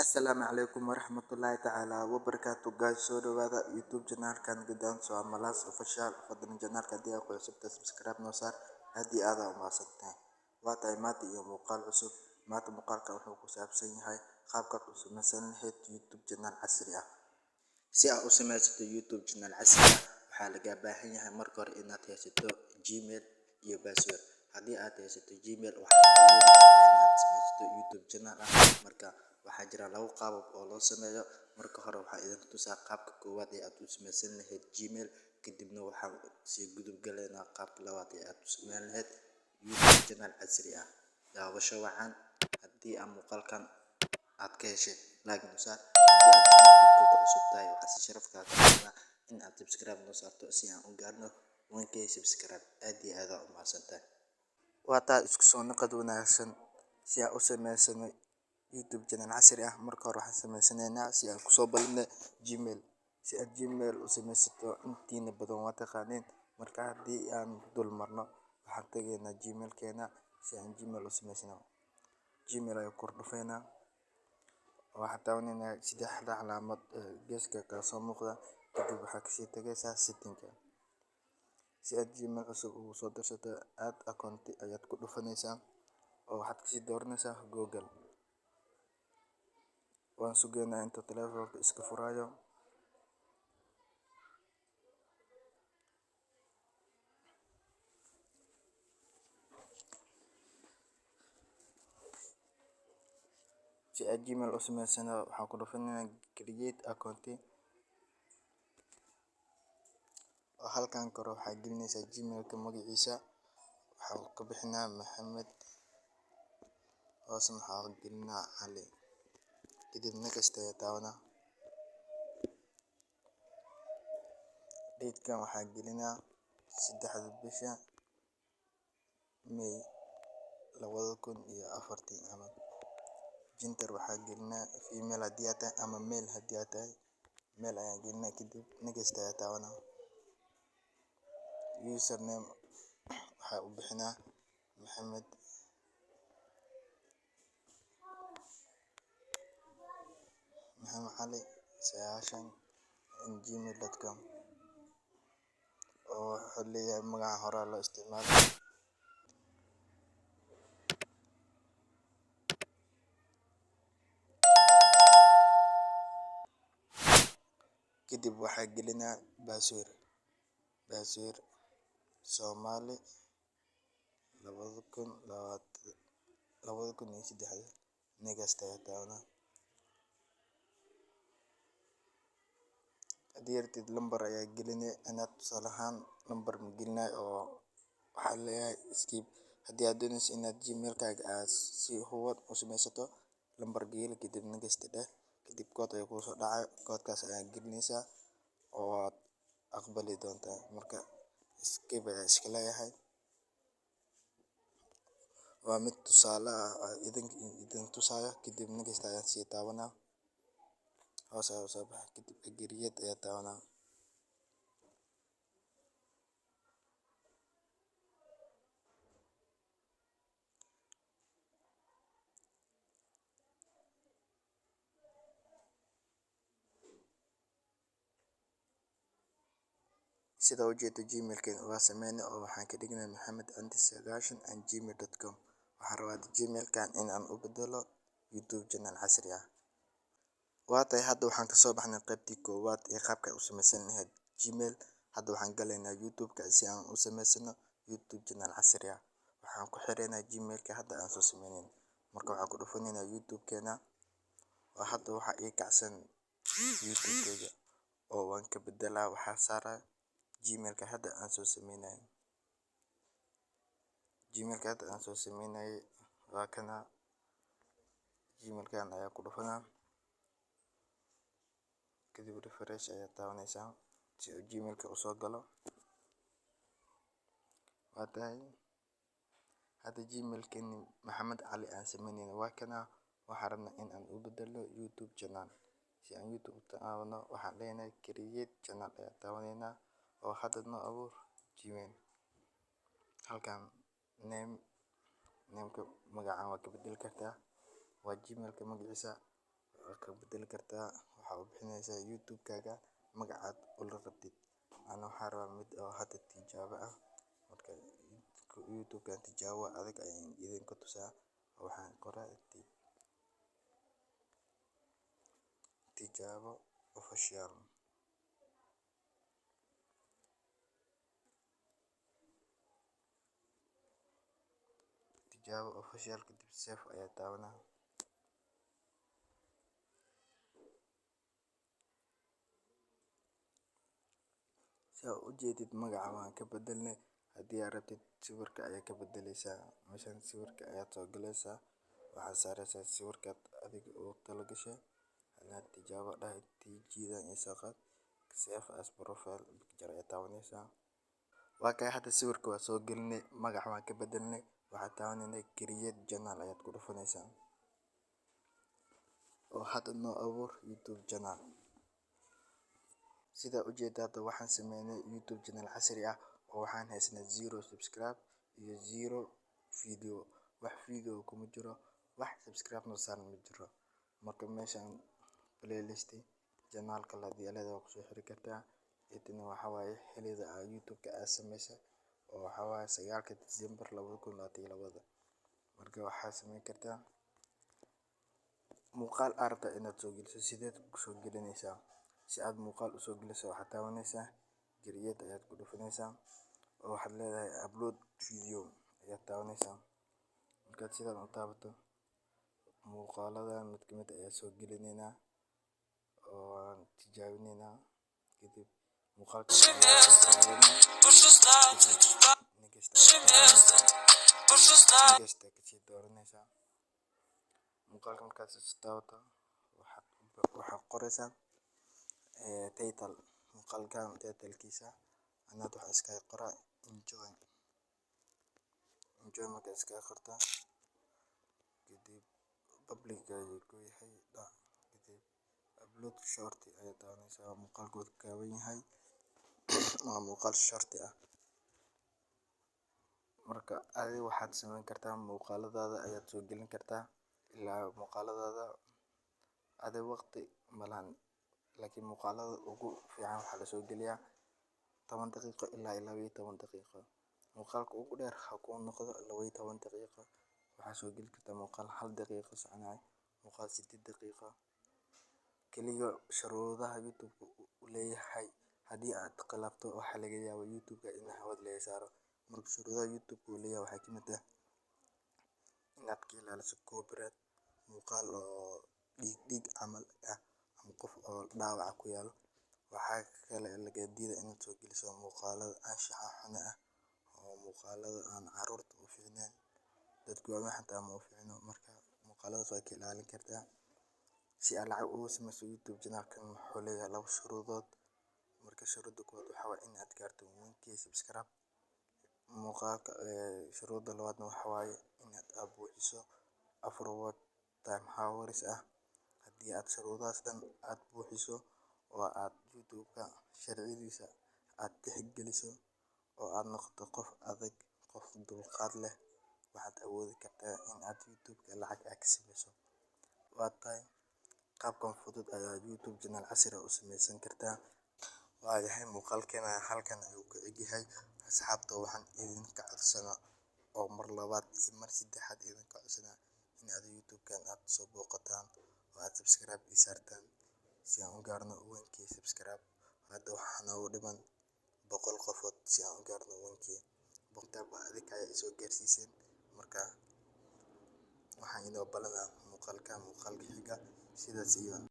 Asalaamu calaykum waraxmatullaahi tacaala wabarakaatu guys, soo dhawaada YouTube channelkan Gudaanso Malas Official. Fadlan channelka haddii aad ku cusubtahay subscribe noo saar, aad iyo aad aa u mahadsantahay. Waa tahay maanta iyo muuqaal cusub. Maanta muuqaalkan wuxuu ku saabsan yahay qaabkaad u samaysan lahayd YouTube channel casri ah. Si aad u samaysato YouTube channel casri ah, waxaa lagaa baahan yahay marka hore inaad haysato Gmail iyo password. Haddii aad haysato Gmail, waxaad awoodi kartaa inaad samaysato YouTube channel ah. Marka waxaa jira labo qaabab oo loo sameeyo. Marka hore waxaa idin tusaa qaabka koowaad ee aad u samaysan lahayd Gmail, kadibna waxaan sii gudub galaynaa qaabka labaad ee aad u samayn lahayd YouTube channel casri ah. Daawasho wacan. Haddii aad muuqaalkan aad ka heshay, like noo saar. Haddii aad YouTube-ka ku cusub tahay, waxaa si sharaf kaaga codsanaa in aad subscribe noo saarto si aan u gaarno 1K subscribe. Aad iyo aad aa u mahadsantahay. Waa taa isku soo noqod wanaagsan. Si aan u samaysano YouTube channel casri ah, marka hore waxaan samaysanaynaa, si aan kusoo ballanay, Gmail. Si aad Gmail u samaysato, intiina badan waa taqaaniin. Marka haddii aan dul marno, waxaan tegaynaa Gmailkeena si aan Gmail u samaysano. Gmail ayaan kor dhufaynaa, waxaan taabanaynaa saddexda calaamad ee geeska kaga soo muuqda, kadib waxaad kasii tagaysaa settingka. Si aad Gmail cusub ugu soo darsato, add account ayaad ku dhufanaysaa oo waxaad kasii dooranaysaa Google. Waan sugaynaa inta telefoonka iska furayo. Si aad Gmail u samaysano, waxaan ku dhufanaynaa create account, oo halkan kore waxaa gelinaysaa Gmailka magaciisa. Waxaan ka bixinaa Maxamed, hoosna waxaa gelinaa Cali, kadib next ayaa taabanaa. Datekan waxaa gelinaa 3-da bisha May 2004 camal. Gender waxaa gelinaa female haddii aad tahay ama male haddii aad tahay, male ayaan gelinaa, kadib next ayaa taabanaa. Username waxaa u bixinaa Maxamed Cali 90@gmail.com, oo wuxuu leeyahay magaca horaa loo isticmaalay. Kadib waxaa gelinaa password, password Somali 2020 2003. Next ayaa taabanaa. Haddii rabtid lambar ayaa geline. Anaad tusaale ahaan lambar ma gelinayo oo waxaa leeyahay skip. Haddii aad doonayso inaad Gmailkaaga aad si huban u samaysato, lambar geli, kadib next dheh, kadib code ayaa kuusoo dhacayo, codekaas ayaa gelinaysaa oo waad aqbali doontaa. Marka skip ayaa iska leeyahay. Waa mid tusaale ah oo idin tusayo. Kadib next ayaan sii taabanaa, hoos ayaa usoo baxay, kadib create ayaa taabanaa. Sida ujeedo, Gmailkeena waa sameynay oo waxaan ka dhignay maxamed candi 90@gmail.com. Waxaan rabaa Gmailkan in aan u bedelo YouTube channel casri ah. Waa tahay, hadda waxaan kasoo baxnay qaybtii koowaad ee qaabka u samaysan lahayd Gmail. Hadda waxaan galaynaa YouTube-ka si aan u samaysano YouTube channel casri ah. Waxaan ku xireynaa Gmailka hadda aan soo sameynayn. Marka waxaan ku dhufanaynaa YouTube-keena, oo hadda waxaa ii kacsan YouTube-keyga oo waan ka bedelaa, waxaa saaraa Gmailka hadda aan soo sameynay. Gmailka hadda aan soo sameynayay waa kana. Gmailkan ayaa ku dhufanaa, kadib refresh ayaa taabanaysaa si uu Gmailka usoo galo. Waa tahay, hadda Gmailkeeni Maxamed Cali aan sameynayna waa kana. Waxaan rabnaa in aan u bedelno YouTube channel. Si aan YouTube u taabano, waxaan leenahay create channel ayaa taabanaynaa, oo hadda noo abuur Gmail. Halkan name, nameka magacan waa ka bedeli kartaa, waa Gmailka magaciisa. Waa ka bedeli kartaa, waxaa u bixineysaa youtube-kaaga magacaad ula rabtid. Ana waxaa rabaa mid oo hada tijaabo ah. Marka youtube-kan tijaabo adag ayaan idinku tusaa. Waxaan qoraa Tijaabo Official. Tijaabo Official, kadib save ayaa taabanaa. Saa u jeedid, magaca waan ka bedelnay. Haddii aad rabtid, sawirka ayaa ka bedeleysaa. Meeshan sawirka ayaad soo galaysaa, waxaad saareysaa sawirkaad adiga ugu talagashay. Inaad tijaabo dhahay TG-dan iyo soo qaad, save as profile picture ayaa taabanaysaa. Waa kay, hadda sawirka waa soo gelinay, magaca waan ka bedelnay. Waxaad taabanayna create channel ayaad ku dhufanaysaa oo hadda noo abuur YouTube channel. Sida ujeeda, hadda waxaan sameynay YouTube channel casri ah oo waxaan haysanay zero subscribe iyo zero video. Wax video kuma jiro, wax subscribe noo saaran ma jiro. Marka meeshan playlist channel kale hadii aad leedahay waa kusoo xiri kartaa. Intina waxaa waaye xillida aa youtube-ka aad sameysay, oo waxaa waaye 9-ka December 2022. Marka waxaa sameyn kartaa muuqaal aad rabto inaad soo geliso. Sideed kusoo gelinaysaa? Si aad muuqaal usoo geliso, waxaad taabanaysaa create ayaad ku dhufanaysaa oo waxaad leedahay upload video ayaad taabanaysaa. Markaad sidaan u taabato, muuqaaladan mid kamid ayaa soo gelinaynaa oo waan tijaabinaynaa. Kadib muuqaalka ayaa soo qaadanaa, kadib next ayaad taabanaysaa, next ayaa kasii dooranaysaa. Muuqaalka markaad soo taabato, waxaad qoraysaa title, muuqaalkan title-kiisa. Anaad waxaa iskaga qoraa enjoy. Enjoy markaad iskaga qortaa, kadib public ayuu ku yahay dhac. Kadib upload short ayaad taabanaysaa. Muuqaalku wuu gaaban yahay, waa muuqaal short ah. Marka adiga waxaad sameyn kartaa muuqaaladaada ayaad soo gelin kartaa ilaa muuqaaladaada adiga waqti malahan, laakiin muuqaalada ugu fiican waxaa lasoo geliyaa 10 daqiiqo ilaa 12 daqiiqo. Muuqaalka ugu dheer ha kuu noqdo 12 daqiiqo. Waxaa soo geli kartaa muuqaal 1 daqiiqo soconaya, muuqaal 8 daqiiqo. Kaliya shuruudaha YouTube uu leeyahay haddii aad khilaafto, waxaa laga yaabaa YouTube-ka in hawada laga saaro. Marka shuruudaha YouTube uu leeyahay waxaa kamid ah inaad ka ilaaliso copyright, muuqaal oo dhiig dhiig camal ah ama qof oo dhaawac ku yaalo. Waxaa kale laga diidaa inaad soo geliso muuqaalada anshaxa xun ah oo muuqaalada aan caruurta u fiicnayn, dadka waaweyn xataa ma u fiicno. Marka muuqaaladaas waa ka ilaalin kartaa. Si aad lacag ugu sameyso YouTube channel-kan, wuxuu leeyahay laba shuruudood. Marka shuruudda koowaad waxaa waaye in aad gaarto 1K subscribe. Muuqaalka shuruudda labaadna waxaa waaye inaad aad buuxiso 4 watch time hours ah. Haddii aad shuruudahaas dhan aad buuxiso oo aad YouTube-ka sharciyadiisa aad tixgeliso oo aad noqoto qof adag, qof dulqaad leh, waxaad awoodi kartaa in aad youtube-ka lacag aad ka sameyso. Waa tahay, qaabkan fudud ayaa YouTube channel casri ah u sameysan kartaa. Waayahay, muuqaalkeena halkan ayuu ku egyahay. Asxaabta, waxaan idinka codsanaa oo mar labaad iyo mar saddexaad idinka codsanaa in aad youtube-kan aad soo booqataan oo aad subscribe ii saartaan si aan u gaarno 1K subscribe. Hadda waxaa noogu dhiman 100 qofood si aan u gaarno 1K. Boqoltaa adinka ayaa isoo gaarsiiseen. Marka waxaan inoo balanaa muuqaalka xiga. Sidaas iyo